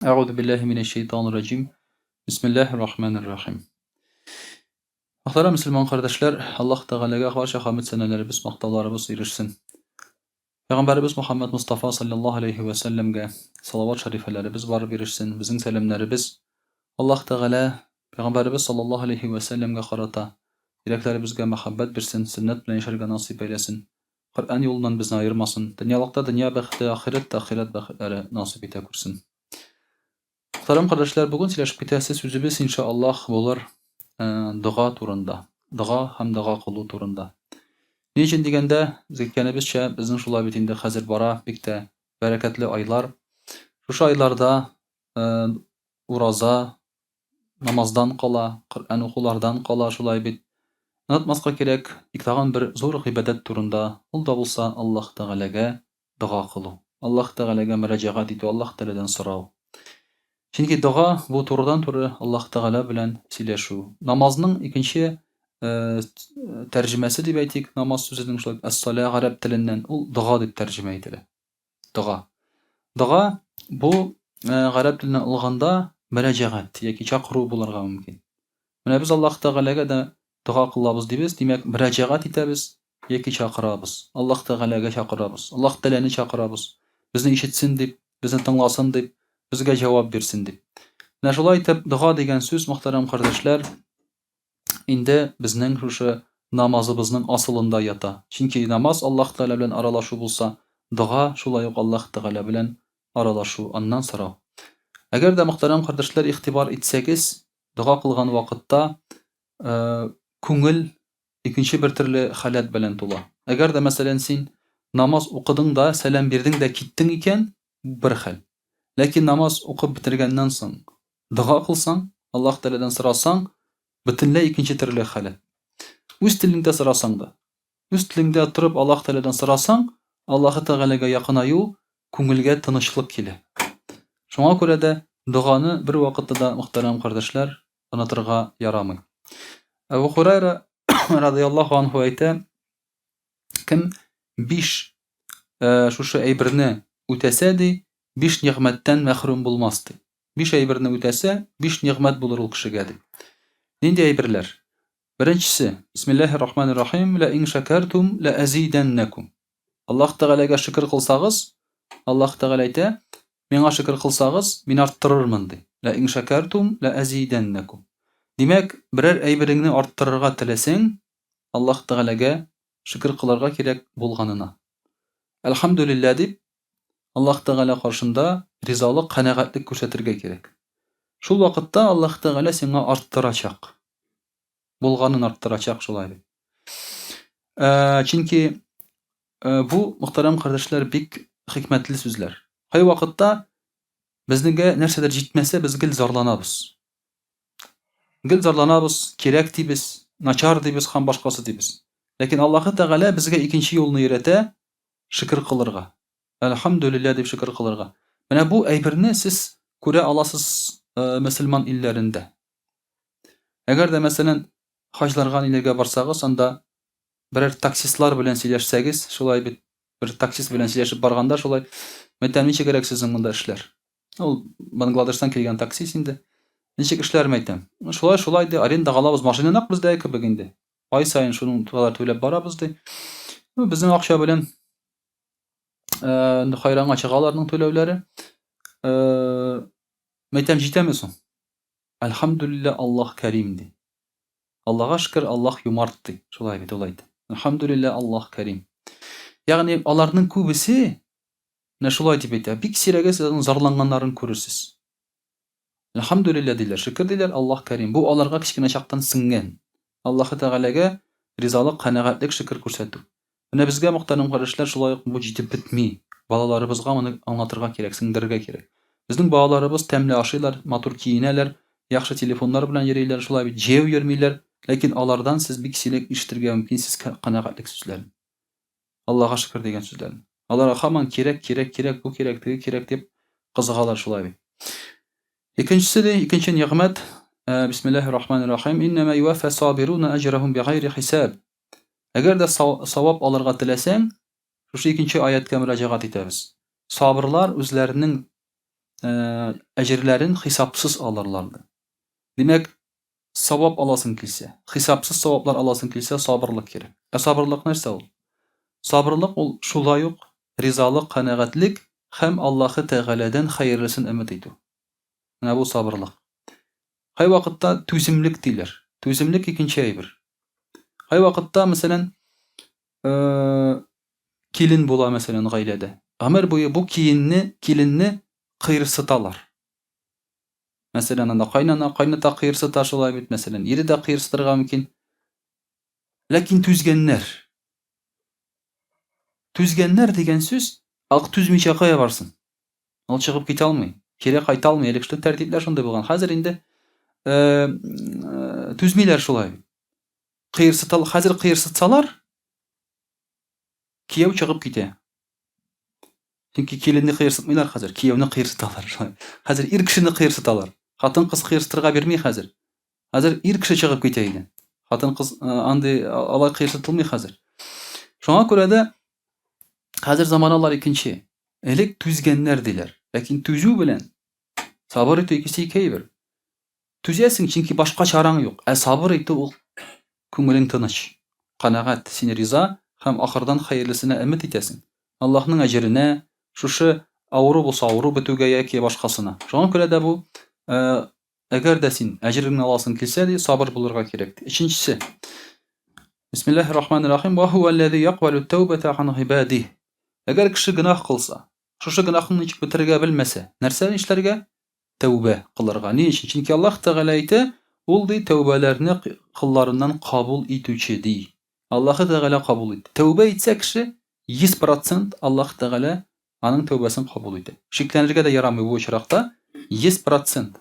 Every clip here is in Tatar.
Әгъузу биллаһи минәш шәйтанир раҗим. Бисмиллаһир рахманир рахим. Мөхтәрәм мөселман кардәшләр, Аллаһ Тәгаләгә барча хәмд сәнәләребез, мактауларыбыз ирешсен. Пәйгамбәребез Мухаммад Мустафа саллаллаһу алейхи вә сәлләмгә салават шәрифәләребез барып ирешсен. Безнең сәламнәребез Аллаһ Тәгалә Пәйгамбәребез саллаллаһу алейхи вә сәлләмгә карата йөрәкләребезгә мәхәббәт бирсен, сөннәт белән яшәргә насыйп әйләсен. Коръән юлыннан безне аермасын, дөньялыкта дөнья бәхете, ахирәттә ахирәт бәхетләре насыйп итә күрсен. Мөхтәрәм кардәшләр, бүген сөйләшеп китәсе сүзебез иншаллаһ булыр дога турында. Дога һәм дога кылу турында. Ни өчен дигәндә, без әйткәнебезчә, безнең шулай бит инде хәзер бара бик тә бәрәкәтле айлар. Шушы айларда ураза, намаздан кала, Коръән укулардан кала, шулай бит. Онытмаска кирәк, тагын бер зур гыйбадәт турында, ул да булса Аллаһ Тәгаләгә дога кылу, Аллаһ Тәгаләгә мөрәҗәгать итү, Аллаһ Тәгаләдән сорау. Чөнки дога бу турыдан-туры Аллаһ Тәгалә белән сөйләшү. Намазның икенче тәрҗемәсе дип әйтик, намаз сүзенең шулай әс-салә гарәп теленнән ул дога дип тәрҗемә ителә. Дога. Дога бу гарәп теленнән алганда мөрәҗәгать яки чакыру булырга мөмкин. Менә без Аллаһ Тәгаләгә дә дога кылабыз дибез, димәк, мөрәҗәгать итәбез яки чакырабыз. Аллаһ Тәгаләгә чакырабыз. Аллаһ Тәгаләне чакырабыз. Безне ишетсен дип, безне тыңласын дип, безгә җавап бирсен дип. Менә шулай итеп, дога дигән сүз, мөхтәрәм кардәшләр, инде безнең шушы намазыбызның асылында ята. Чөнки намаз Аллаһ Тәгалә белән аралашу булса, дога шулай ук Аллаһ Тәгалә белән аралашу, аннан сорау. Әгәр дә, мөхтәрәм кардәшләр, игътибар итсәгез, дога кылган вакытта күңел икенче бер төрле халәт белән тула. Әгәр дә, мәсәлән, син намаз укыдың да, сәлам бирдең дә киттең икән, бер хәл. Ләкин намаз укып бетергәннән соң дога кылсаң, Аллаһ Тәгаләдән сорасаң, бөтенләй икенче төрле халәт. Үз телеңдә сорасаң да, үз телеңдә торып Аллаһ Тәгаләдән сорасаң, Аллаһы Тәгаләгә якынаю, күңелгә тынычлык килә. Шуңа күрә дә доганы бер вакытта да, мөхтәрәм кардәшләр, онытырга ярамый. Әбу Хурайра радияллаһу анху әйтә, кем биш шушы әйберне үтәсә ди, биш нигъмәттән мәхрүм булмас ди. Биш әйберне үтәсә, биш нигъмәт булыр ул кешегә ди. Нинди әйберләр? Беренчесе, Бисмиллаһир рахманир рахим, ла ин шакартум ла азиданнакум. Аллаһ Тәгаләгә шөкер кылсагыз, Аллаһ Тәгалә әйтә, миңа шөкер кылсагыз, мин арттырырмын ди. Ла ин шакартум ла азиданнакум. Димәк, берәр әйбереңне арттырырга теләсәң, Аллаһ Тәгаләгә шөкер кылырга кирәк булганына. Әлхәмдүлилләһ дип, Аллаһ Тәгалә каршында ризалык, канәгатьлек күрсәтергә кирәк. Шул вакытта Аллаһ Тәгалә сиңа арттырачак. Булганын арттырачак шулай бит. Чөнки бу, мөхтәрәм кардәшләр, бик хикмәтле сүзләр. Кайвакытта безнеңгә нәрсәдер җитмәсә, без гел зарланабыз. Гел зарланабыз, кирәк дибез, начар дибез һәм башкасы дибез. Ләкин Аллаһы Тәгалә безгә икенче юлны өйрәтә, шөкер кылырга. Әлхәмдүлилләһ дип шөкер кылырга. Менә бу әйберне сез күрә аласыз мөселман илләрендә. Әгәр дә, мәсәлән, хаҗларга ниләргә барсагыз, анда берәр таксистлар белән сөйләшсәгез, шулай бит, бер таксист белән сөйләшеп барганда шулай, мәйтәм, ничегрәк сезнең монда эшләр? Ул Бангладештан килгән таксист инде. Ничек эшләр, мәйтәм. Шулай, шулай ди, арендага алабыз, машина нәкъ бездәге кебек инде. Ай саен шуның кадәр түләп барабыз ди. Ну, безнең акча белән э, хайранга чыга аларның түләүләре. Э, мәйтәм, җитәме соң? Әлхәмдүлилләһ, Аллаһ кәрим ди. Аллага шөкер, Аллаһ юмарт ди. Шулай бит ул әйтә. Әлхәмдүлилләһ, Аллаһ кәрим. Ягъни аларның күбесе менә шулай дип әйтә. Бик сирәге сез аның зарланганнарын күрерсез. Әлхәмдүлилләһ диләр, шөкер диләр, Аллаһ кәрим. Бу аларга кечкенә чактан сеңгән. Аллаһы Тәгаләгә ризалык, канәгатьлек, шөкер күрсәтү. Менә безгә, мөхтәрәм кардәшләр, шулай ук бу җитеп бетми. Балаларыбызга моны аңлатырга кирәк, сеңдерергә кирәк. Безнең балаларыбыз тәмле ашыйлар, матур киенәләр, яхшы телефоннар белән йөриләр, шулай бит, җәяү йөрмиләр, ләкин алардан сез бик сирәк ишетергә мөмкинсез канәгатьлек сүзләрен. Аллага шөкер дигән сүзләрен. Аларга һаман кирәк, кирәк, кирәк, бу кирәк, теге кирәк дип кызыгалар шулай бит. Икенчесе ди, икенче нигъмәт, э, Бисмиллаһир рахманир рахим, иннама юаффа сабируна аҗрахум бигайри хисаб. Әгәр дә савап алырга теләсәң, шушы икенче аятка мөрәҗәгать итәбез. Сабырлар үзләренең әҗерләрен хисапсыз алырлар ди. Димәк, савап аласың килсә, хисапсыз саваплар аласың килсә, сабырлык кирәк. Ә сабырлык нәрсә ул? Сабырлык ул шулай ук ризалык, канәгатьлек һәм Аллаһы Тәгаләдән хәерлесен өмет итү. Менә бу сабырлык. Кайвакытта түземлек диләр. Түземлек икенче әйбер. Кайвакытта, мәсәлән, килен була, мәсәлән, гаиләдә. Гомер буе бу киенне, киленне кыерсыталар. Мәсәлән, анда кайнана, кайната кыерсыта шулай бит, мәсәлән, ире дә кыерсытырга мөмкин. Ләкин түзгәннәр. Түзгәннәр дигән сүз, ак түзмичә кая барсын? Ул чыгып китә алмый, кире кайта алмый. Элек шул тәртипләр шундый булган. Хәзер инде э, түзмиләр шулай. Кыерсытал, хәзер кыерсытсалар, кияү чыгып китә. Чөнки киленне кыерсытмыйлар хәзер, кияүне кыерсыталар шулай. Хәзер ир кешене кыерсыталар. Хатын-кыз кыерсытырга бирми хәзер. Хәзер ир кеше чыгып китә иде. Хатын-кыз э, андый алай кыерсытылмый хәзер. Шуңа күрә дә хәзер заманалар икенче. Элек түзгәннәр диләр. Ләкин түзү белән сабыр итү икесе ике әйбер. Түзәсең, чөнки башка чараң юк. Ә сабыр итү ул күңелең тыныч, канәгать, син риза һәм ахырдан хәерлесенә өмет итәсең. Аллаһның әҗеренә, шушы авыру булса авыру бетүгә яки башкасына. Шуңа күрә дә бу, әгәр дә син әҗереңне аласың килсә, ди, сабыр булырга кирәк. Ди. Өченчесе. Бисмиллаһир рахманир рахим. Ва хуа аллази якбалу тәүбәтә ан гыйбадиһ. Әгәр кеше гөнаһ кылса, шушы гөнаһны ничек бетерергә белмәсә, нәрсә эшләргә? Тәүбә кылырга. Ни өчен? Чөнки Аллаһ Тәгалә әйтә, ул ди тәүбәләрне колларыннан кабул итүче ди. Аллаһы Тәгалә кабул итте. Тәүбә итсә кеше, 100% Аллаһ Тәгалә аның тәүбәсен кабул итә. Шикләнергә дә ярамый бу очракта, 100%.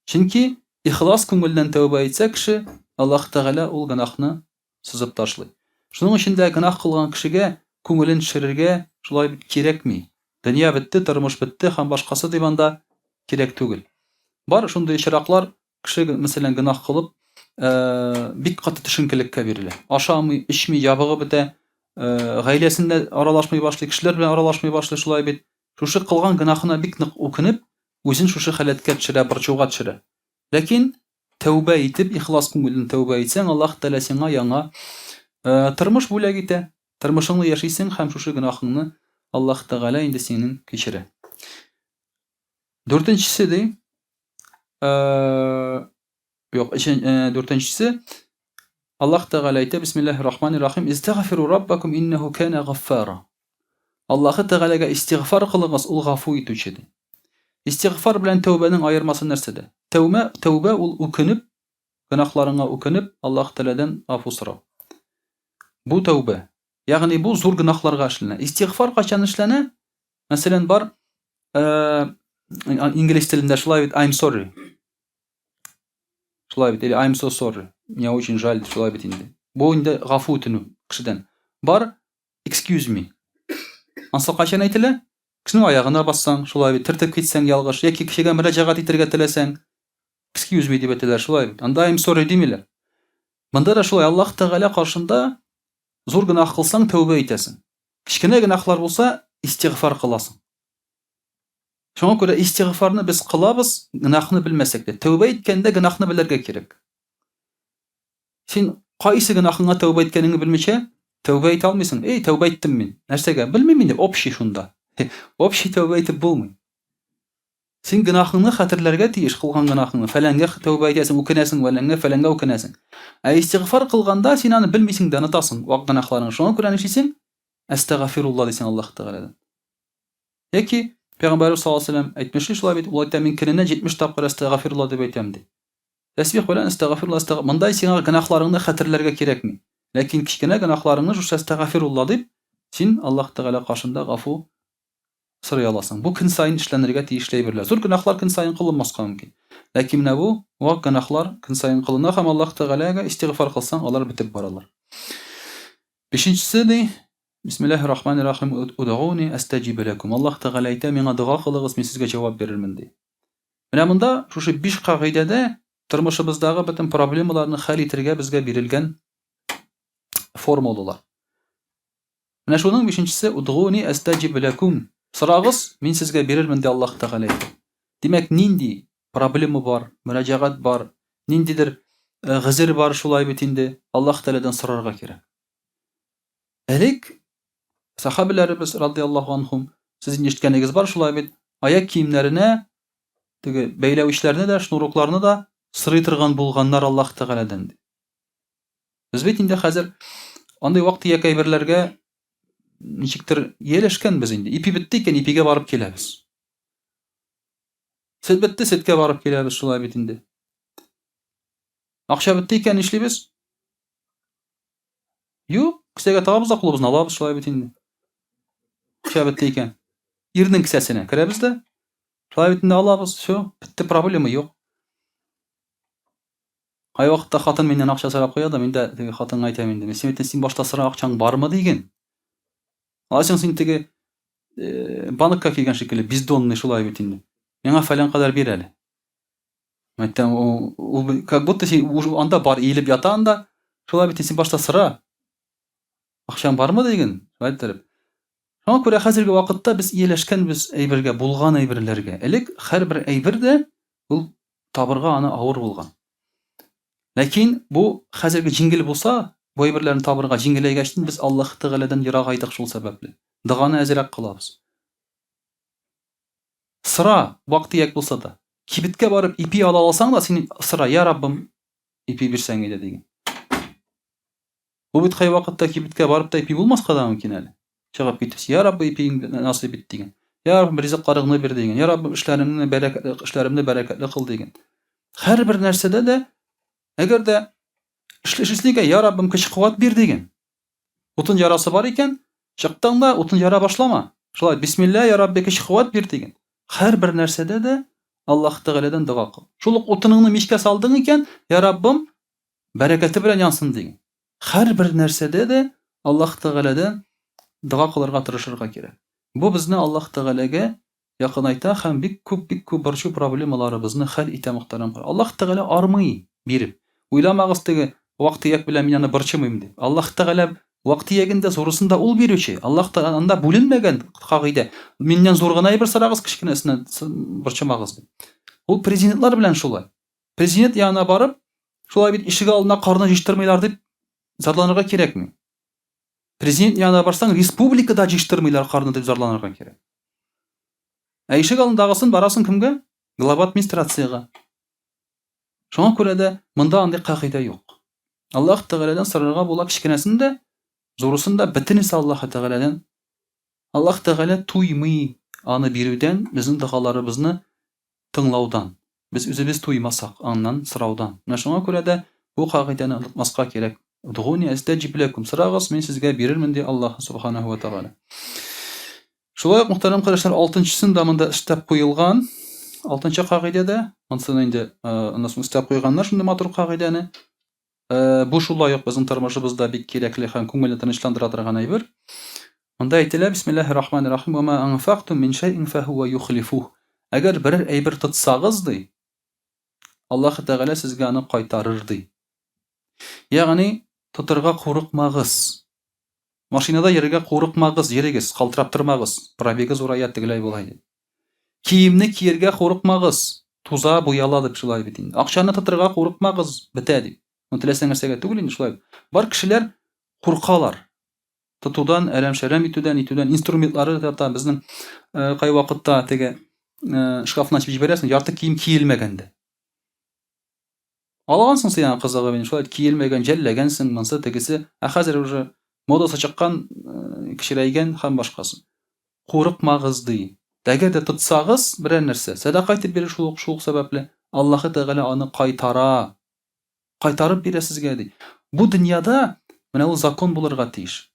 Чөнки ихлас күңелдән тәүбә итсә кеше, Аллаһ Тәгалә ул гөнаһны сызып ташлый. Шуның өчен дә гөнаһ кылган кешегә күңелен төшерергә шулай бит кирәкми. Дөнья бетте, тормыш бетте һәм башкасы дип анда кирәк түгел. Бар шундый очраклар, кеше, мәсәлән, гөнаһ кылып, бик каты төшенкелеккә бирелә. Ашамый, эчми, ябыгып бетә, гаиләсендә аралашмый башлый, кешеләр белән аралашмый башлый, шулай бит. Шушы кылган гөнаһына бик нык үкенеп, үзен шушы халәткә төшерә, борчуга төшерә. Ләкин тәүбә итеп, ихлас күңелдән тәүбә итсәң, Аллаһ Тәгалә сиңа яңа тормыш бүләк итә. Тормышыңны яшисең һәм шушы гөнаһыңны Аллаһ Тәгалә инде синең кичерә. Дүртенчесе ди, юк, дүртенчесе Аллаһ Тәгалә әйтә, Бисмиллаһир Рахманир Рахим, Истагфиру раббакум иннәһу кана гаффара. Аллаһы Тәгаләгә истигъфар кылыгыз, ул гафу итүче ди. Истигъфар белән тәүбәнең аермасы нәрсәдә? Тәүмә, тәүбә ул үкенеп, гөнаһларыңа үкенеп, Аллаһ Тәгаләдән гафу сорау. Бу тәүбә. Ягъни бу зур гөнаһларга эшләнә. Истигъфар кайчан эшләнә? Мәсәлән, бар инглиз телендә шулай бит I'm sorry. Шулай бит, или I'm so sorry. Мне очень жаль, шулай бит инде. Бу инде гафу үтенү кешедән. Бар excuse me. Ансы кайчан әйтелә? Кешенең аягына бассаң, шулай бит, төртеп китсәң ялгыш, яки кешегә мөрәҗәгать итәргә теләсәң, excuse me дип әйтәләр, шулай бит. Анда I'm sorry димиләр. Монда да шулай, Аллаһ Тәгалә каршында зур гөнаһ кылсаң, тәүбә итәсең. Кечкенә гөнаһлар булса, истигъфар кыласың. Шуңа күрә истигъфарны без кылабыз, гөнаһны белмәсәк тә. Тәүбә иткәндә гөнаһны белергә кирәк. Син кайсы гөнаһыңа тәүбә иткәнеңне белмичә, тәүбә итә алмыйсың. Эй, тәүбә иттем мин. Нәрсәгә? Белмим инде, общий шунда. Общий тәүбә итеп булмый. Син гөнаһыңны хәтерләргә тиеш, кылган гөнаһыңны. Фәләнгә тәүбә итәсең, үкенәсең, вәләнгә, фәләнгә үкенәсең. Ә истигъфар кылганда син аны белмисең дә, онытасың вак гөнаһларыңны. Шуңа күрә нишлисең? Әстәгафирулла дисең Аллаһ Тәгаләдән. Яки Пәйгамбәрбез саллаллаһу алейһи вәсәлләм әйтмешли шулай бит, ул әйтә, мин көненә 70 тапкыр әстәгафирулла дип әйтәм ди. Тәсбих белән әстәгафирулла, әстәг... Монда сиңа гөнаһларыңны хәтерләргә кирәкми. Ләкин кечкенә гөнаһларыңны шушы әстәгафирулла дип, син Аллаһ Тәгалә каршында гафу сорый аласың. Бу көн саен эшләнергә тиешле әйберләр. Зур гөнаһлар көн саен кылынмаска мөмкин. Ләкин менә бу вак гөнаһлар көн саен кылына һәм Аллаһ Тәгаләгә истигъфар кылсаң, алар бетеп баралар. Бишенчесе ди, Бисмиллаһир рахманир рахим, удгуни астаҗиб ләкум. Аллаһ Тәгалә әйтә, миңа дога кылыгыз, мин сезгә җавап бирермен ди. Менә монда шушы биш кагыйдәдә тормышыбыздагы бөтен проблемаларны хәл итергә безгә бирелгән формулалар. Менә шуның бишенчесе, Удгуни әстәҗиб ләкүм. Сорагыз, мин сезгә бирермен, ди Аллаһ Тәгалә әйтә. Димәк, нинди проблема бар, мөрәҗәгать бар, ниндидер э, гозер бар шулай бит инде, Аллаһ Тәгаләдән сорарга кирәк. Элек сахабиләребез радиаллаһу анхум, сез инде ишеткәнегез бар шулай бит, аяк киемнәренә теге бәйләвечләрне дә, шнурокларны да сорый торган булганнар Аллаһ Тәгаләдән. Без бит инде хәзер андый вак-төяк әйберләргә ничектер ияләшкәнбез инде. Ипи бетте икән, ипигә барып киләбез. Сөт бетте, сөткә барып киләбез шулай бит инде. Акча бетте икән, нишлибез? Юк, кесәгә тыгабыз да кулыбызны алабыз шулай бит инде. Акча бетте икән. Ирнең кесәсенә керәбез дә, шулай бит инде алабыз, все, бетте, проблема юк. Кайвакытта хатын миннән акча сорап куя да, мин дә теге хатынга әйтәм инде. Мин син әйтәм, син башта сора, акчаң бармы диген. Алайсаң син теге э, банкка килгән шикелле, бездонный шулай бит инде. Миңа фәлән кадәр бир әле. Әйтәм, ул, ул как будто син уже анда бар, иелеп ята анда. Шулай бит син башта сора. Акчаң бармы диген, шулай иттереп. Шуңа күрә хәзерге вакытта без ияләшкәнбез әйбергә, булган әйберләргә. Элек һәрбер әйбер дә ул табырга аны авыр булган. Ләкин бу хәзерге җиңел булса, бу әйберләрне табырга җиңеләйгәчтен без Аллаһ Тәгаләдән ерагайдык шул сәбәпле. Доганы әзрәк кылабыз. Сора, вак-төяк булса да. Кибеткә барып ипи ала алсаң да, син сора, я Раббым, ипи бирсәң иде диген. Бу бит кайвакытта кибеткә барып та ипи булмаска да мөмкин әле. Чыгып китеп, я Раббы, ипиеңне насыйп ит дигән. Я Раббым, ризыкларыңны бир дигән. Я Раббым, эшләремне бәрәкәтле, эшләремне бәрәкәтле кыл дигән. Һәрбер нәрсәдә дә, әгәр дә эшлисең икән, я Раббым, көч-куәт бир дигән. Утын ярасы бар икән, чыктың да утын яра башлама. Шулай, бисмилла, я Рабби, көч-куәт бир дигән. Һәрбер нәрсәдә дә Аллаһ Тәгаләдән дога кыл. Шул ук утыныңны мичкә салдың икән, я Раббым, Бәрәкәте белән янсын дигән. Һәрбер нәрсәдә дә Аллаһ Тәгаләдән дога кылырга тырышырга кирәк. Бу безне Аллаһ Тәгаләгә якынайта һәм бик күп, бик күп борчу проблемаларыбызны хәл итә, мөхтәрәм кардәшләр. Аллаһ Тәгалә армый биреп. Уйламагыз теге вак-төяк белән мин аны борчымыйм дип. Аллаһ Тәгалә вак-төяген дә, зурысын да ул бирүче. Аллаһ Тәгалә анда бүленмәгән кагыйдә. Миннән зур гына әйбер сорагыз, кечкенәсенә борчымагыз дип. Ул президентлар белән шулай. Президент янына барып, шулай бит ишек алдына карны җыештырмыйлар дип зарланырга кирәкми. Президент янына барсаң, республикада җыештырмыйлар карны дип зарланырга кирәк. Ә ишек алдындагысын барасың кемгә? Глава администрациягә. Шуңа күрә дә монда андый кагыйдә юк. Аллаһ Тәгаләдән сорарга була кечкенәсен дә, зурысын да, бөтенесе Аллаһ Тәгаләдән. Аллаһ Тәгалә туймый аны бирүдән, безнең догаларыбызны тыңлаудан, без үзебез туймасак, аннан сораудан. Менә шуңа күрә дә бу кагыйдәне онытмаска кирәк. Удгуни әстәҗиб ләкум. Сорагыз, мин сезгә бирермен, ди Аллаһ субханаһу ва тәгалә. Шулай ук, мөхтәрәм кардәшләр, алтынчысын да монда өстәп куелган. Алтынчы кагыйдә дә, монысын инде аннан соң өстәп куйганнар шундый матур кагыйдәне. Бу шулай ук безнең тормышыбызда бик кирәкле һәм күңелне тынычландыра торган әйбер. Монда әйтелә, Бисмиллаһир рахманир рахим, ва ма анфактум мин шәйин фәһүә юхлифуһ. Әгәр берәр әйбер тотсагыз, ди, Аллаһ Тәгалә сезгә аны кайтарыр, ди. Ягъни, тотырга курыкмагыз. Машинада йөрергә курыкмагыз, йөрегез, калтырап тормагыз, пробегы зурая, тегеләй болай дип. Киемне киергә курыкмагыз, туза, буяла дип шулай бит инде. Акчаны тотырга курыкмагыз, бетә дип. Ну, теләсә нәрсәгә түгел инде шулай. Бар кешеләр куркалар. Тотудан, әрәм-шәрәм итүдән, итүдән, инструментлары ята безнең э, кайвакытта теге э, шкафны ачып җибәрәсең, ярты кием киелмәгән дә. Алгансың син аны кызыгы белән, шулай киелмәгән, жәлләгәнсең, монсы, тегесе. Ә хәзер уже модасы чыккан, э, кечерәйгән һәм башкасы. Курыкмагыз, ди. Әгәр дә тотсагыз берәр нәрсә, сәдака итеп бирер шул ук, шул ук сәбәпле, Аллаһы Тәгалә аны кайтара. Кайтарып бирә сезгә, ди. Бу дөньяда менә ул закон булырга тиеш.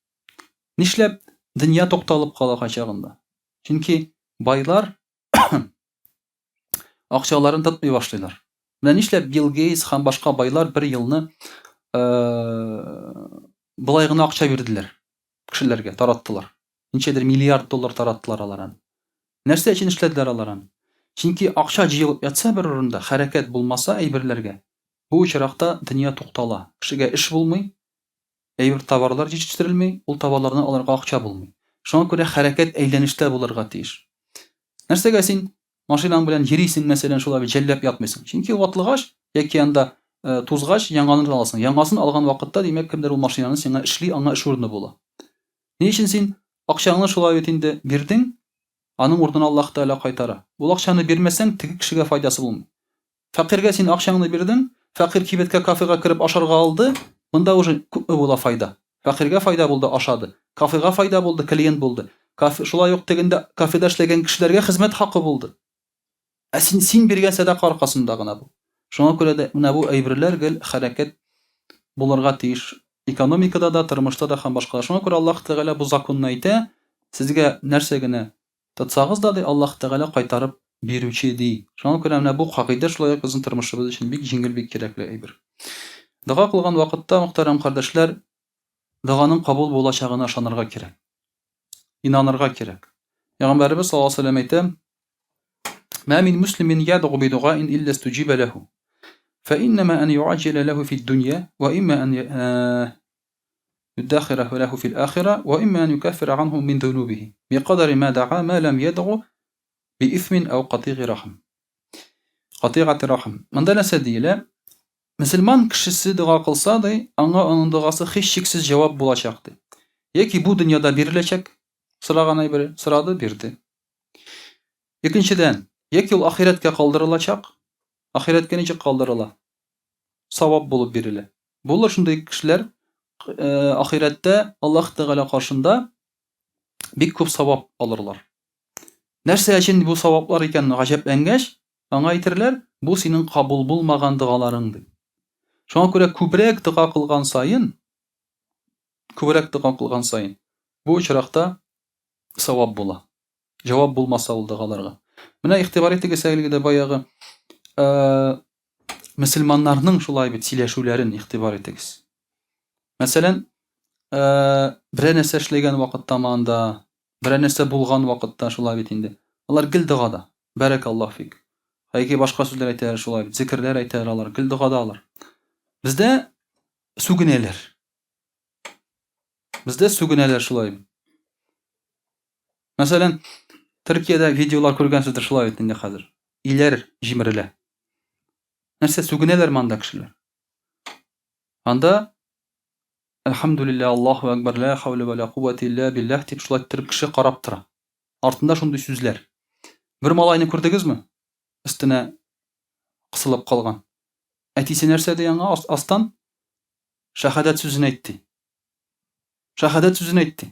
Нишләп дөнья тукталып кала кайчагында? Чөнки байлар акчаларын тотмый башлыйлар. Менә нишләп Билл Гейтс һәм башка байлар бер елны болай гына акча бирделәр кешеләргә, тараттылар. Ничәдер миллиард доллар тараттылар алар аны. Нәрсә өчен эшләделәр алар аны? Чөнки акча җыелып ятса бер урында, хәрәкәт булмаса әйберләргә, бу очракта дөнья туктала. Кешегә эш булмый, әйбер товарлар җитештерелми, ул товарларны алырга акча булмый. Шуңа күрә хәрәкәт әйләнештә булырга тиеш. Нәрсәгә син Машинаң белән йөрисең, мәсәлән, шулай бит җәлләп ятмыйсың. Чөнки ватылгач яки анда тузгач, яңасын аласың. Яңасын алган вакытта, димәк, кемдер ул машинаны сиңа эшли, аңа эш урыны була. Ни өчен син акчаңны шулай бит инде бирдең, аның урынына Аллаһ Тәгалә кайтара. Ул акчаны бирмәсәң, теге кешегә файдасы булмый. Фәкыйрьгә син акчаңны бирдең, фәкыйрь кибеткә, кафега кереп ашарга алды, монда уже күпме була файда? Фәкыйрьгә файда булды, ашады. Кафега файда булды, клиент булды. Кафе, шулай ук тегендә кафеда эшләгән кешеләргә хезмәт хакы булды. Ә син син биргән сәдака аркасында гына бу. Шуңа күрә дә менә бу әйберләр гел хәрәкәт булырга тиеш экономикада да, тормышта да һәм башкалар. Шуңа күрә Аллаһ Тәгалә бу законны әйтә, сезгә нәрсә генә Тотсагыз да, ди, Аллаһ Тәгалә кайтарып бирүче, ди. Шуңа күрә менә бу кагыйдә шулай ук безнең тормышыбыз өчен бик җиңел, бик кирәкле әйбер. Дога кылган вакытта, мөхтәрәм кардәшләр, доганың кабул булачагына ышанырга кирәк. Инанырга кирәк. Пәйгамбәребез саллаллаһу алейһи ва сәлләм әйтә: "Ма мин муслимин ядгу бидугаин илля стуҗиба ләһу. Фа иннама ан юаҗҗила ләһу фид дунья ва имма ан يدخره له في الآخرة وإما أن يكفر عنه من ذنوبه بقدر ما دعا ما لم يدعو بإثم أو قطيع رحم قطيعة رحم Монда нәрсә диелә? Мөселман кешесе дога кылса, ди, аңа аның догасы һичшиксез җавап булачак, ди. Яки бу дөньяда биреләчәк, сораган әйбере, сорады, бирде. Икенчедән, яки ул ахирәткә калдырылачак. Ахирәткә ничек калдырыла? Савап булып бирелә. Булыр шундый кешеләр, ахирәттә Аллаһ Тәгалә каршында бик күп савап алырлар. Нәрсә өчен бу саваплар икән гаҗәпләнгәч, аңа әйтерләр, бу синең кабул булмаган догаларың дип. Шуңа күрә күбрәк дога кылган саен, күбрәк дога кылган саен, бу очракта савап була. Җавап булмаса ул догаларга. Менә игътибар итегез әлеге дә баягы мөселманнарның шулай бит сөйләшүләрен игътибар итегез. Мәсәлән, берәр нәрсә эшләгән вакытта анда, берәр нәрсә булган вакытта шулай бит инде. Алар гел догада. Бәрәкаллаһ фик. Яки башка сүзләр әйтәләр шулай бит, зикерләр әйтәләр алар, гел догада алар. Бездә сүгенәләр. Бездә сүгенәләр шулай. Мәсәлән, Төркиядә видеолар күргәнсездер шулай бит инде хәзер. Өйләр җимерелә. Нәрсә сүгенәләрме анда кешеләр? Анда Әлхәмдүлилләһ, Аллаһу әкбәр, ла хәүлә вә ла куввәтә илля билләһ дип шулай иттереп кеше карап тора. Артында шундый сүзләр. Бер малайны күрдегезме? Өстенә кысылып калган. Әтисе нәрсә ди аңа астан? Шәһадәт сүзен әйт ди. Шәһадәт сүзен әйт ди.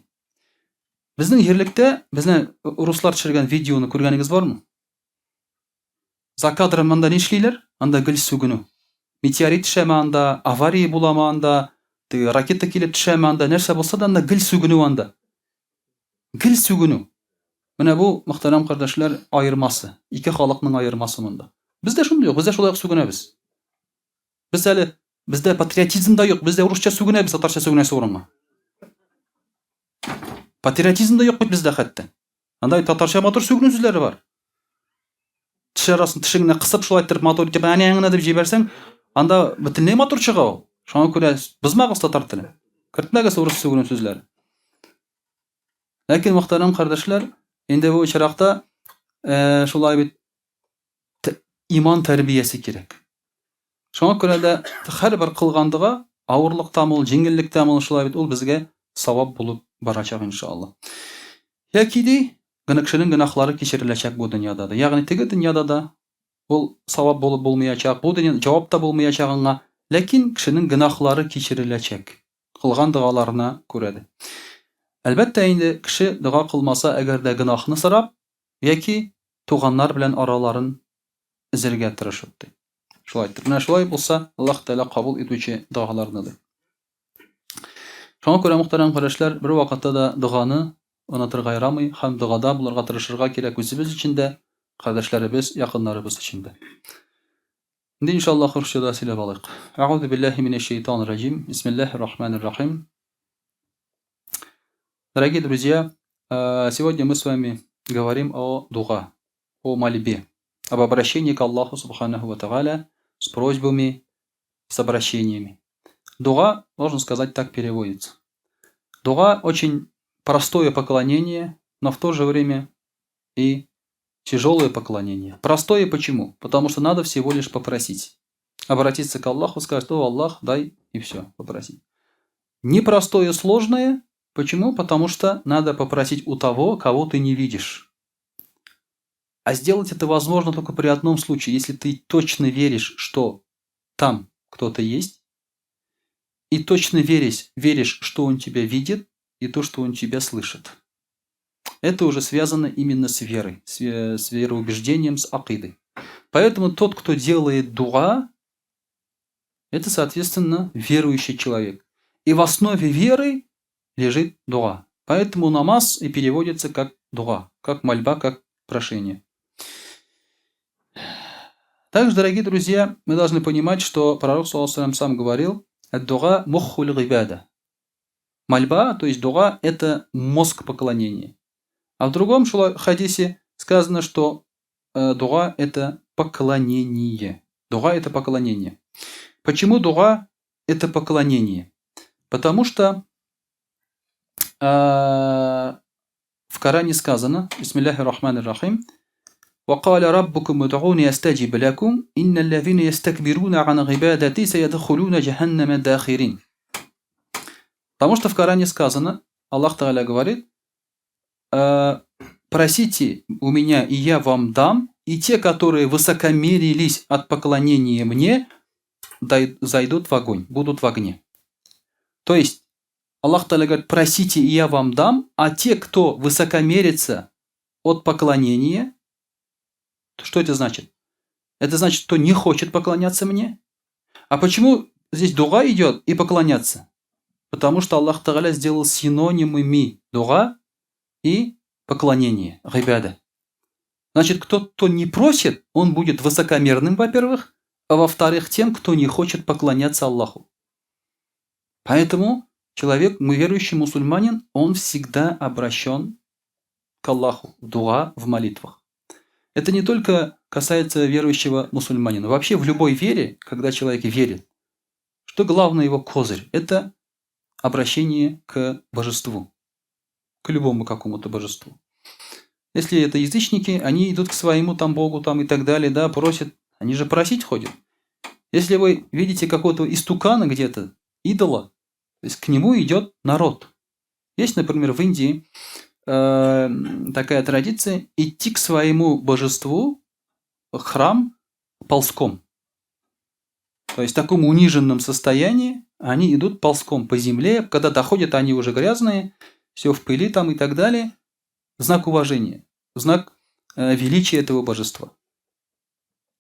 Безнең җирлектә безне руслар төшергән видеоны күргәнегез бармы? За кадром анда нишлиләр? Анда гел сүгенү. Метеорит төшәме анда, авария буламы анда, теге ракета килеп төшәме анда, нәрсә булса да анда гел сүгенү анда. Гел сүгенү. Менә бу, мөхтәрәм кардәшләр, аермасы. Ике халыкның аермасы монда. Бездә шундый юк, бездә шулай ук сүгенәбез. Без әле бездә патриотизм да юк, бездә урысча сүгенәбез, татарча сүгенәсе урынга. Патриотизм да юк бит бездә хәтта. Анда татарча матур сүгенү сүзләре бар. Теш арасын тешеңне кысып шулай иттереп матур итеп әнә дип җибәрсәң, анда бөтенләй матур чыга ул. Шуңа күрә бозмагыз татар телен. Кертмәгез урыс сүгенү сүзләре. Ләкин мөхтәрәм кардәшләр, инде бу очракта шулай бит иман тәрбиясе кирәк. Шуңа күрә дә һәрбер кылган дога, авырлыктамы ул, җиңеллектәме ул, шулай бит ул безгә савап булып барачак иншалла. Яки ди, гына кешенең гөнаһлары кичереләчәк бу дөньяда да. Ягъни теге дөньяда да ул савап булып булмаячак, бу дөньяда җавап та булмаячак аңа, ләкин кешенең гөнаһлары кичереләчәк. Кылган догаларына күрә дә. Әлбәттә инде, кеше дога кылмаса, әгәр дә гөнаһны сорап, яки туганнар белән араларын өзергә тырышып ди. Шулай итеп. Менә шулай булса, Аллаһ Тәгалә кабул итүче догаларны ди. Шуңа күрә, мөхтәрәм кардәшләр, бер вакытта да доганы онытырга ярамый һәм догада булырга тырышырга кирәк үзебез өчен дә, кардәшләребез, якыннарыбыз өчен дә. Инде иншаллаһ русчада сөйләп алыйк. Әгъузу биллаһи минәш шәйтанир раҗим. Бисмиллаһир рахманир рахим. Дорогие друзья, сегодня мы с вами говорим о дуга, о мольбе, об обращении к Аллаху Субханаху Ва Тааля с просьбами, с обращениями. Дуга, можно сказать, так переводится. Дуга очень простое поклонение, но в то же время и Тяжелое поклонение. Простое почему? Потому что надо всего лишь попросить. Обратиться к Аллаху, сказать, о, Аллах, дай, и все, попросить. Непростое, сложное. Почему? Потому что надо попросить у того, кого ты не видишь. А сделать это возможно только при одном случае, если ты точно веришь, что там кто-то есть, и точно веришь, что он тебя видит, и то, что он тебя слышит. Это уже связано именно с верой, с вероубеждением, с акидой. Поэтому тот, кто делает дуа, это, соответственно, верующий человек. И в основе веры лежит дуа. Поэтому намаз и переводится как дуа, как мольба, как прошение. Также, дорогие друзья, мы должны понимать, что пророк, صلى الله عليه وسلم, сам говорил: «الدعاء مخ العبادة». Мольба, то есть дуа, это мозг поклонения. А в другом хадисе сказано, что дуа – это поклонение. Дуа – это поклонение. Почему дуа – это поклонение? Потому что в Коране сказано, بسم الله الرحمن الرحيم, وقال ربكم ادعوني أستجب لكم إن الذين يستكبرون عن عبادتي سيدخلون جهنم داخرين. Потому что в Коране сказано, Аллах تعالى говорит: «Просите у меня, и я вам дам, и те, которые высокомерились от поклонения мне, зайдут в огонь, будут в огне». То есть Аллах تعالى говорит: просите, и я вам дам, а те, кто высокомерится от поклонения, что это значит? Это значит, кто не хочет поклоняться мне. А почему здесь дуа идет и поклоняться? Потому что Аллах تعالى сделал синонимами дуа и поклонение, عبادة. Значит, кто, кто не просит, он будет высокомерным, во-первых, а во-вторых, тем, кто не хочет поклоняться Аллаху. Поэтому человек, мы верующий мусульманин, он всегда обращен к Аллаху в дуа, в молитвах. Это не только касается верующего мусульманина. Вообще в любой вере, когда человек верит, что главный его козырь? Это обращение к божеству, к любому какому-то божеству. Если это язычники, они идут к своему там богу там и так далее, да, просят. Они же просить ходят. Если вы видите какого-то истукана где-то, идола, то есть к нему идет народ. Есть, например, в Индии такая традиция идти к своему божеству в храм ползком. То есть в таком униженном состоянии они идут ползком по земле. Когда доходят, они уже грязные, все в пыли там и так далее. Знак уважения, знак величия этого божества.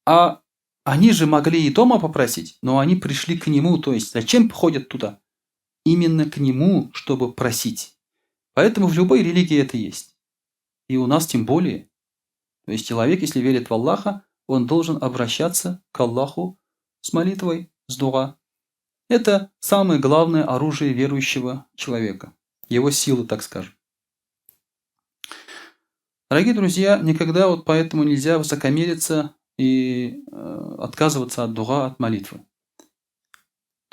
А они же могли и дома попросить, но они пришли к нему. То есть зачем ходят туда? Именно к нему, чтобы просить. Поэтому в любой религии это есть. И у нас тем более. То есть человек, если верит в Аллаха, он должен обращаться к Аллаху с молитвой, с дуа. Это самое главное оружие верующего человека. Его сила, так скажем. Дорогие друзья, никогда вот поэтому нельзя высокомериться и отказываться от дуа, от молитвы.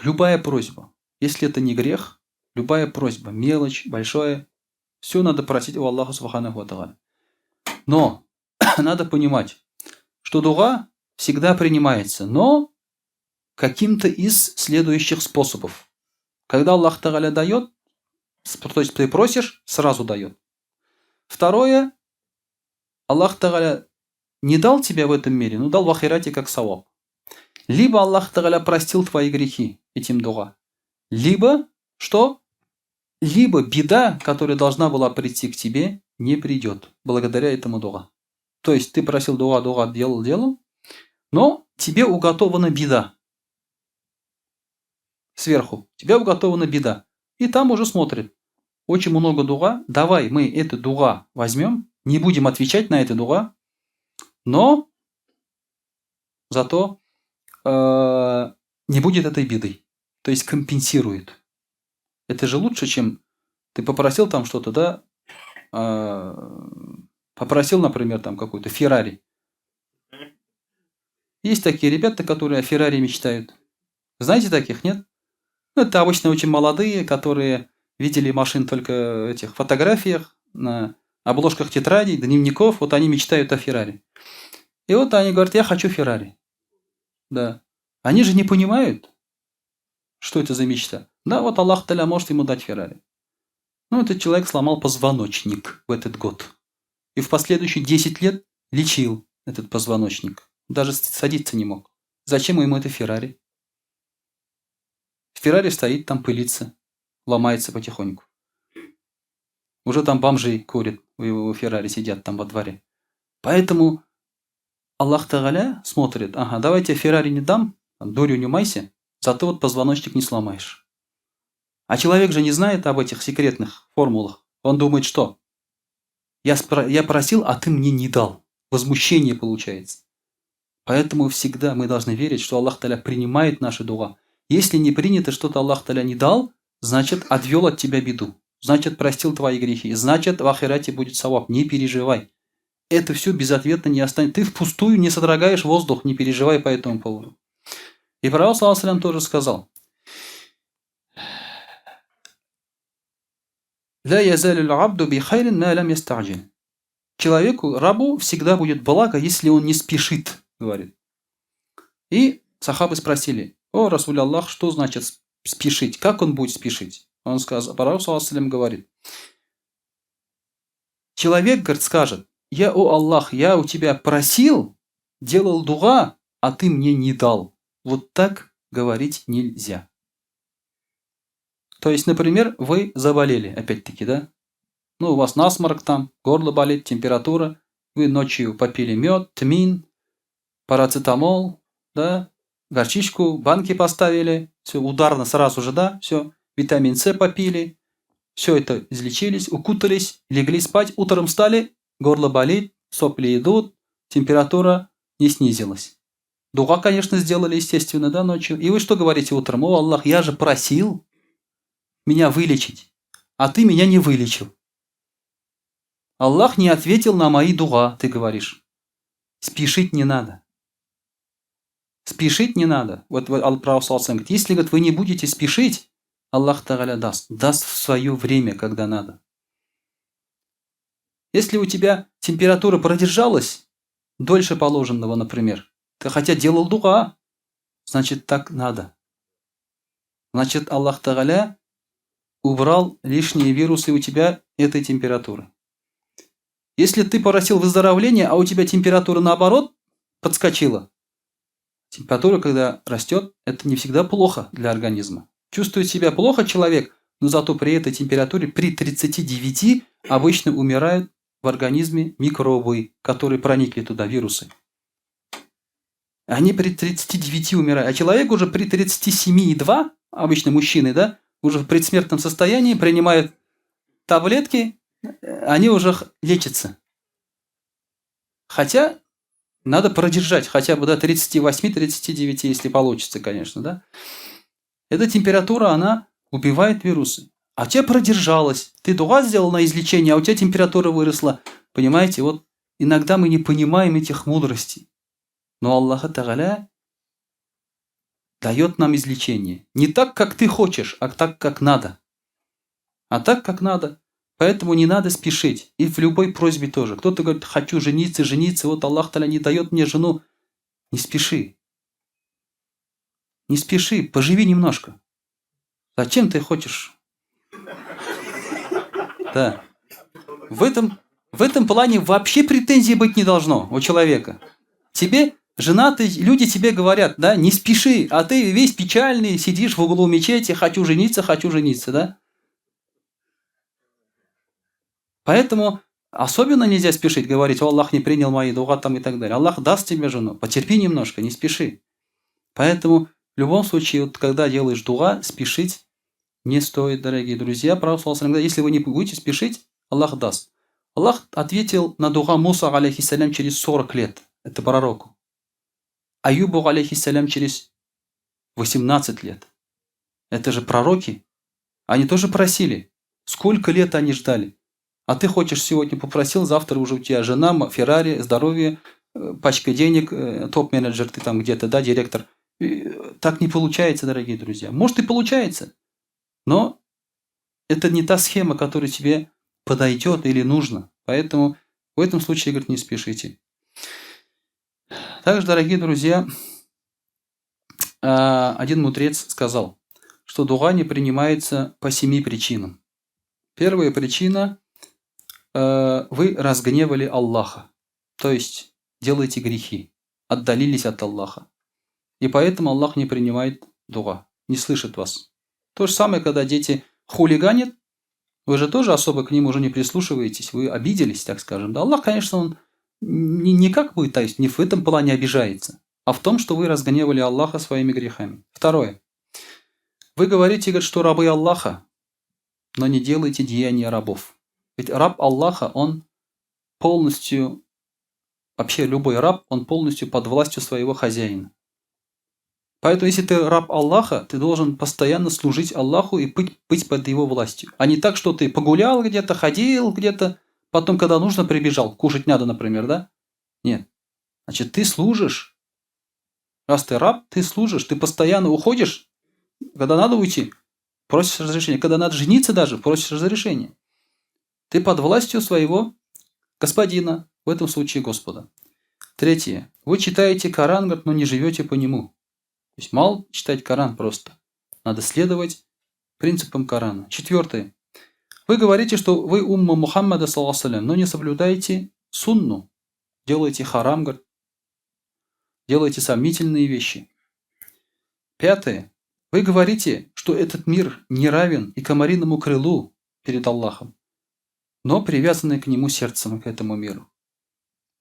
Любая просьба, если это не грех, любая просьба, мелочь, большое, все надо просить у Аллаха سبحانه وتعالى. Но надо понимать, что дуа всегда принимается, но каким-то из следующих способов. Когда Аллах تعالى дает, то есть ты просишь, сразу дает. Второе, Аллах تعالى не дал тебе в этом мире, но дал в ахирате как саваб. Либо Аллах تعالى простил твои грехи этим дуа. Либо что? Либо беда, которая должна была прийти к тебе, не придет благодаря этому дуа. То есть ты просил дуа, дуа, делал, делал, но тебе уготована беда. Сверху. Тебе уготована беда. И там уже смотрит. Очень много дуа. Давай мы это дуа возьмем, не будем отвечать на это дуа, но зато не будет этой беды. То есть компенсирует. Это же лучше, чем ты попросил там что-то, да, попросил, например, там какой-то Феррари. Есть такие ребята, которые о Феррари мечтают. Знаете таких, нет? Ну, это обычно очень молодые, которые видели машин только в этих фотографиях, на Обложках тетрадей, дневников, вот они мечтают о Феррари. И вот они говорят, я хочу Феррари. Да. Они же не понимают, что это за мечта. Да, вот Аллах Таля может ему дать Феррари. Ну, этот человек сломал позвоночник в этот год. И в последующие 10 лет лечил этот позвоночник. Даже садиться не мог. Зачем ему это Феррари? Феррари стоит там, пылится, ломается потихоньку. Уже там бомжи курят, у его Феррари сидят там во дворе. Поэтому Аллах Тагаля смотрит, ага, давай тебе Феррари не дам, дурью не майся, зато вот позвоночник не сломаешь. А человек же не знает об этих секретных формулах. Он думает, что? Я просил, а ты мне не дал. Возмущение получается. Поэтому всегда мы должны верить, что Аллах Таля принимает наши дуа. Если не принято, что-то Аллах Таля не дал, значит, отвел от тебя беду. Значит, простил твои грехи. Значит, в ахирате будет саваб. Не переживай. Это все безответно не останется. Ты впустую не содрогаешь воздух, не переживай по этому поводу. И пророк, саллаллаху алейхи тоже сказал. «Ля язалю абду би хайрин ма лям яста'джиль». Человеку, рабу, всегда будет благо, если он не спешит, говорит. И сахабы спросили, о, Расуль Аллах, что значит спешить? Как он будет спешить? Он сказал, пророк, саллаллаху алейхи говорит, человек, говорит, скажет, я, о Аллах, я у тебя просил, делал дуа, а ты мне не дал. Вот так говорить нельзя. То есть, например, вы заболели, опять-таки, да? Ну, у вас насморк там, горло болит, температура. Вы ночью попили мед, тмин, парацетамол, да, горчичку, банки поставили, все ударно сразу же, да, все, витамин С попили, все это излечились, укутались, легли спать, утром встали, горло болит, сопли идут, температура не снизилась. Дуа, конечно, сделали, естественно, да, ночью. И вы что говорите утром? О, Аллах, я же просил меня вылечить, а ты меня не вылечил. Аллах не ответил на мои дуа, ты говоришь. Спешить не надо. Спешить не надо. Вот Пророк саллаллаху говорит, если, говорит, вы не будете спешить, Аллах Тагаля даст. Даст в свое время, когда надо. Если у тебя температура продержалась дольше положенного, например, ты хотя делал дуа, значит так надо. Значит, Аллах Тагаля убрал лишние вирусы у тебя этой температуры. Если ты просил выздоровления, а у тебя температура наоборот подскочила, температура, когда растет, это не всегда плохо для организма. Чувствует себя плохо человек, но зато при этой температуре, при 39, обычно умирают в организме микробы, которые проникли туда, вирусы. Они при 39 умирают, а человек уже при 37,2, обычно мужчины, да, уже в предсмертном состоянии принимают таблетки, они уже лечатся. Хотя надо продержать хотя бы до 38-39, если получится, конечно, да. Эта температура, она убивает вирусы. А у тебя продержалась. Ты дуа сделал на излечение, а у тебя температура выросла. Понимаете, вот иногда мы не понимаем этих мудростей. Но Аллах Тагаля дает нам излечение. Не так, как ты хочешь, а так, как надо. А так, как надо. Поэтому не надо спешить. И в любой просьбе тоже. Кто-то говорит, хочу жениться, жениться, вот Аллах Таля не дает мне жену. Не спеши. Не спеши, поживи немножко. Зачем ты хочешь? Да. В этом плане вообще претензий быть не должно у человека. Тебе женатые люди тебе говорят, да, не спеши, а ты весь печальный, сидишь в углу мечети, хочу жениться, да? Поэтому особенно нельзя спешить, говорить, о, Аллах не принял мои дуа там и так далее. Аллах даст тебе жену, потерпи немножко, не спеши. Поэтому в любом случае, вот, когда делаешь дуа, спешить не стоит, дорогие друзья. Пророк саллаллаху алейхи ва саллям, если вы не будете спешить, Аллах даст. Аллах ответил на дуа Муса, алейхиссалям, через 40 лет. Это пророку. Аюбу, алейхиссалям, через 18 лет. Это же пророки. Они тоже просили. Сколько лет они ждали? А ты хочешь, сегодня попросил, завтра уже у тебя жена, Феррари, здоровье, пачка денег, топ-менеджер ты там где-то, да, директор. И так не получается, дорогие друзья. Может и получается, но это не та схема, которая тебе подойдет или нужна. Поэтому в этом случае, говорит, не спешите. Также, дорогие друзья, один мудрец сказал, что дуа не принимается по 7 причинам. Первая причина вы разгневали Аллаха, то есть делаете грехи, отдалились от Аллаха. И поэтому Аллах не принимает дуа, не слышит вас. То же самое, когда дети хулиганят, вы же тоже особо к ним уже не прислушиваетесь, вы обиделись, так скажем. Да, Аллах, конечно, он никак будет, то есть не в этом плане обижается, а в том, что вы разгневали Аллаха своими грехами. Второе. Вы говорите, говорит, что рабы Аллаха, но не делаете деяния рабов. Ведь раб Аллаха, он полностью, вообще любой раб, он полностью под властью своего хозяина. Поэтому, если ты раб Аллаха, ты должен постоянно служить Аллаху и быть под его властью. А не так, что ты погулял где-то, ходил где-то, потом, когда нужно, прибежал. Кушать надо, например, да? Нет. Значит, ты служишь. Раз ты раб, ты служишь, ты постоянно уходишь. Когда надо уйти, просишь разрешения. Когда надо жениться даже, просишь разрешения. Ты под властью своего господина, в этом случае Господа. Третье. Вы читаете Коран, говорит, но не живете по нему. То есть мало читать Коран просто. Надо следовать принципам Корана. Четвертое. Вы говорите, что вы умма Мухаммада, саллаллаху алейхи ва саллям, но не соблюдаете сунну. Делаете харам, говорит, делаете сомнительные вещи. Пятое. Вы говорите, что этот мир не равен и комариному крылу перед Аллахом, но привязаны к нему сердцем, к этому миру.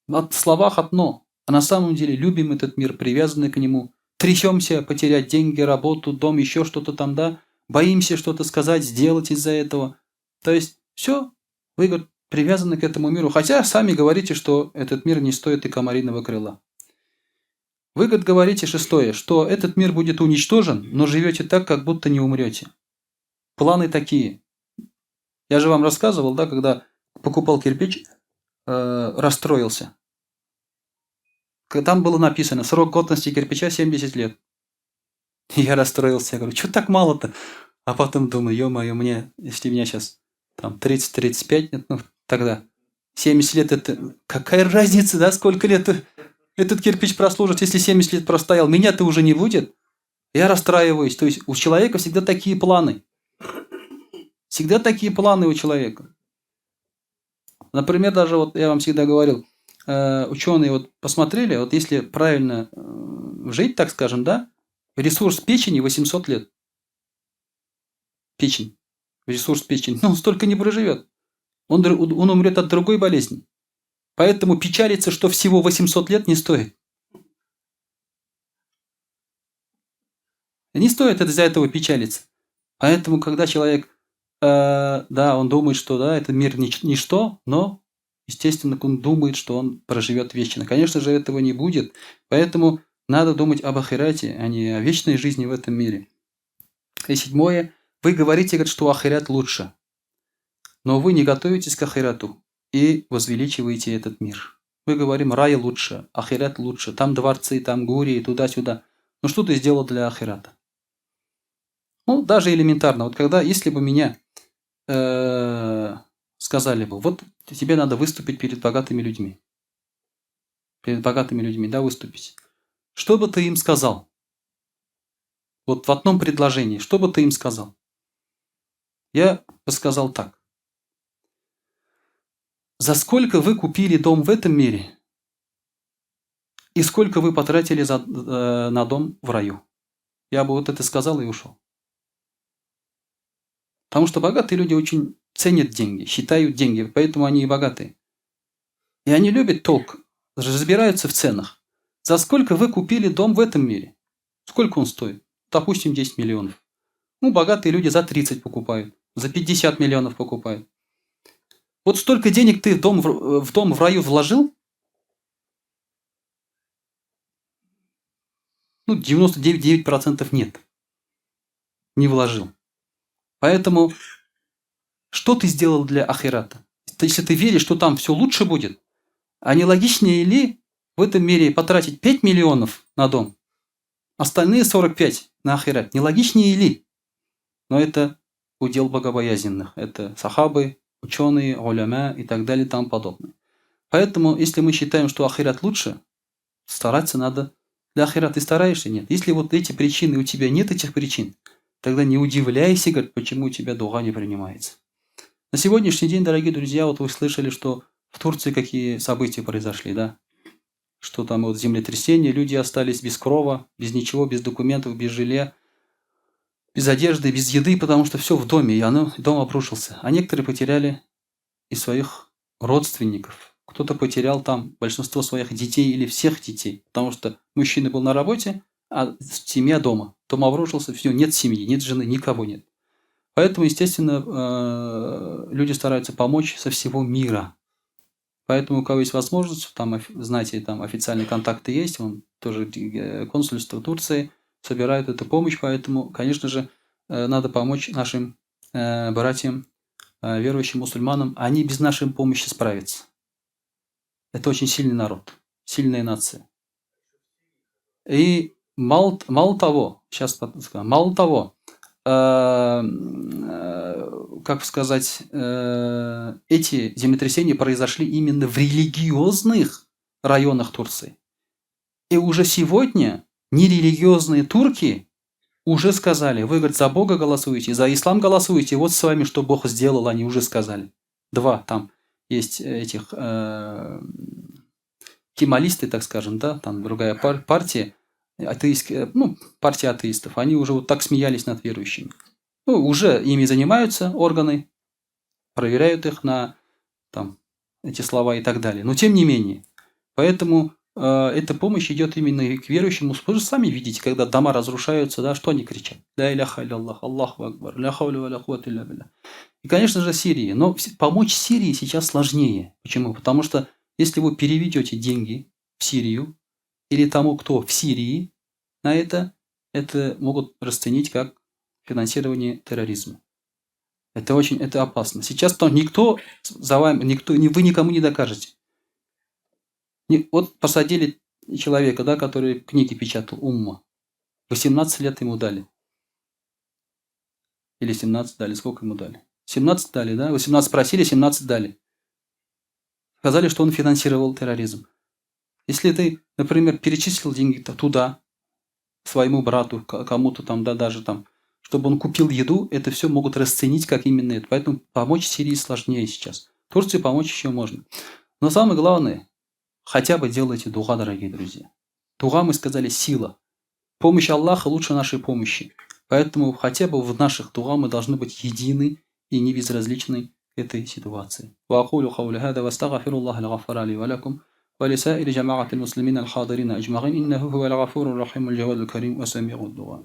В словах одно, а на самом деле любим этот мир, привязаны к нему, трясемся потерять деньги, работу, дом, еще что-то там, да, боимся что-то сказать, сделать из-за этого. То есть все, вы, говорит, привязаны к этому миру, хотя сами говорите, что этот мир не стоит и комариного крыла. Вы, говорит, говорите, шестое, что этот мир будет уничтожен, но живете так, как будто не умрете. Планы такие. Я же вам рассказывал, да, когда покупал кирпич, расстроился. Там было написано, срок годности кирпича 70 лет. Я расстроился, я говорю, чё так мало-то? А потом думаю, ё-моё, мне, если меня щас там 30-35, нет, ну тогда 70 лет, это какая разница, да, сколько лет этот кирпич прослужит, если 70 лет простоял, меня-то уже не будет. Я расстраиваюсь. То есть у человека всегда такие планы. Всегда такие планы у человека. Например, даже вот я вам всегда говорил, ученые вот посмотрели, вот если правильно жить, так скажем, да, ресурс печени 800 лет. Печень. Ресурс печени. Он столько не проживет. Он умрет от другой болезни. Поэтому печалиться, что всего 800 лет, не стоит. Не стоит из-за этого печалиться. Поэтому, когда человек, да, он думает, что да, это мир ничто, но, естественно, он думает, что он проживет вечно. Конечно же, этого не будет. Поэтому надо думать об ахирате, а не о вечной жизни в этом мире. И седьмое. Вы говорите, говорит, что ахират лучше, но вы не готовитесь к ахирату и возвеличиваете этот мир. Мы говорим, рай лучше, ахират лучше, там дворцы, там гурии, туда-сюда. Но что ты сделал для ахирата? Ну, даже элементарно. Вот когда, если бы меня сказали бы, вот тебе надо выступить перед богатыми людьми. Перед богатыми людьми, да, выступить. Что бы ты им сказал? Вот в одном предложении, что бы ты им сказал? Я бы сказал так. За сколько вы купили дом в этом мире и сколько вы потратили на дом в раю? Я бы вот это сказал и ушел. Потому что богатые люди очень ценят деньги, считают деньги, поэтому они и богатые. И они любят толк, разбираются в ценах. За сколько вы купили дом в этом мире? Сколько он стоит? Допустим, 10 миллионов. Ну, богатые люди за 30 покупают, за 50 миллионов покупают. Вот столько денег ты в дом в раю вложил? Ну, 99,9% нет. Не вложил. Поэтому, что ты сделал для ахирата? Если ты веришь, что там все лучше будет, а не логичнее ли в этом мире потратить 5 миллионов на дом, остальные 45 на ахират? Не логичнее ли? Но это удел богобоязненных. Это сахабы, Ученые, уляма и так далее и тому подобное. Поэтому, если мы считаем, что ахират лучше, стараться надо. Для ахирата ты стараешься? Нет. Если вот эти причины у тебя нет этих причин, тогда не удивляйся, говорит, почему у тебя дуга не принимается. На сегодняшний день, дорогие друзья, вот вы слышали, что в Турции какие события произошли, да? Что там вот землетрясение, люди остались без крова, без ничего, без документов, без жилья, без одежды, без еды, потому что все в доме, и оно, дом обрушился. А некоторые потеряли и своих родственников. Кто-то потерял там большинство своих детей или всех детей, потому что мужчина был на работе, а семья дома. Дом обрушился, все, нет семьи, нет жены, никого нет. Поэтому, естественно, люди стараются помочь со всего мира. Поэтому, у кого есть возможность, там, знаете, там официальные контакты есть, он тоже консульство Турции собирает эту помощь, поэтому, конечно же, надо помочь нашим братьям, верующим мусульманам, они без нашей помощи справятся. Это очень сильный народ, сильная нация. И мало того, сейчас скажу, мало того, как сказать, эти землетрясения произошли именно в религиозных районах Турции. И уже сегодня нерелигиозные турки уже сказали, вы, говорит, за Бога голосуете, за ислам голосуете, вот с вами, что Бог сделал, они уже сказали. Два там есть этих кемалисты, так скажем, да, там другая партия, атеистская, ну, партия атеистов, они уже вот так смеялись над верующими. Ну, уже ими занимаются органы, проверяют их на там, эти слова и так далее. Но тем не менее, поэтому эта помощь идет именно к верующим. Вы же сами видите, когда дома разрушаются, да, что они кричат? Ля иляха илляллах, Аллаху акбар, ля хауля ва ля куввата илля билля. И, конечно же, Сирии. Но помочь Сирии сейчас сложнее. Почему? Потому что если вы переведете деньги в Сирию или тому, кто в Сирии, на это могут расценить как финансирование терроризма. Это очень, это опасно. Сейчас то никто за вами, никто, вы никому не докажете. Не, вот посадили человека, да, который книги печатал, Умма. 18 лет ему дали. Или 17 дали, сколько ему дали? 17 дали, да? 18 просили, 17 дали. Сказали, что он финансировал терроризм. Если ты, например, перечислил деньги туда, своему брату, кому-то там, да, даже там, чтобы он купил еду, это все могут расценить как именно это. Поэтому помочь Сирии сложнее сейчас. Турции помочь еще можно. Но самое главное, хотя бы делайте дуа, дорогие друзья. Дуа, мы сказали, сила. Помощь Аллаха лучше нашей помощи. Поэтому хотя бы в наших дуа мы должны быть едины и не безразличны этой ситуации. وأقول قولي هذا واستغفر الله الغفار لي ولكم ولسائر جماعة المسلمين الحاضرين أجمعين إنه هو الغفور الرحيم الجواد الكريم وسميع الدعاء.